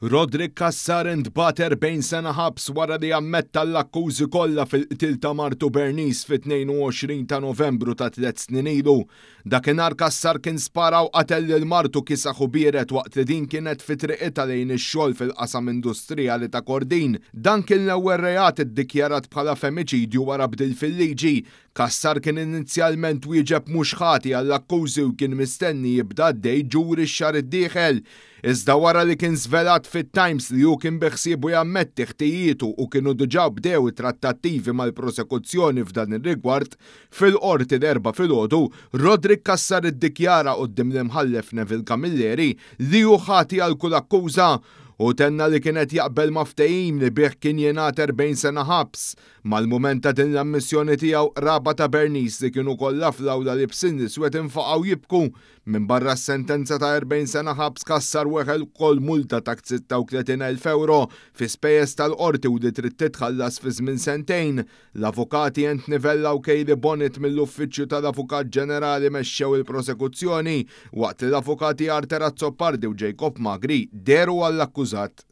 Roderick Cassar intbagħat 40 sena ħabs wara li ammetta l-akkużi kollha fil-qtil ta' martu Bernice fit-22 ta' Novembru ta' tliet snin ilu. Dakinhar Cassar kien spara u qatel lil martu kiesaħ u biered waqt li din kienet fi triqitha lejn ix-xogħol fil-qasam industrijali ta' Kordin. Dan kien l-ewwel reat iddikjarat bħala femiċidju wara bdil fil-liġi. Cassar kien inizjalment wieġeb mhux ħati għall-akkużi u kien mistenni jibda għaddej ġuri x-xahar id-dieħel. Iżda wara li kien żvelat fit-Times li hu kien biħsiebu jammetti ħtijietu u kienu diġà bdew it-trattattivi mal-prosekuzzjoni f'dan ir-rigward, fil-Qorti l-Erbgħa filgħodu, Roderick Cassar iddikjara quddiem l-Imħallef Neville Camilleri li hu ħati għal kull akkuża. Hu tenna li kien qed jaqbel ma' ftehim li bih kien jingħata 40 sena ħabs. Mal-mument ta' din l-ammissjoni tiegħu, qraba ta' Bernice li kienu kollha fl-awla libsin l-iswed infaqgħu jibku. Minbarra s-sentenza ta' 40 sena ħabs, Cassar weħel ukoll multa ta' 36,000 ewro fi spejjeż tal-qorti u li trid titħallas fi żmien sentejn. L-avukati Anthony Vella u Kayleigh Bonnet mill-Uffiċċju tal-Avukat Ġenerali mexxew il-prosekuzzjoni, waqt li l-avukati Arthur Azzopardi u Jacob Magri dehru għall-akkużat.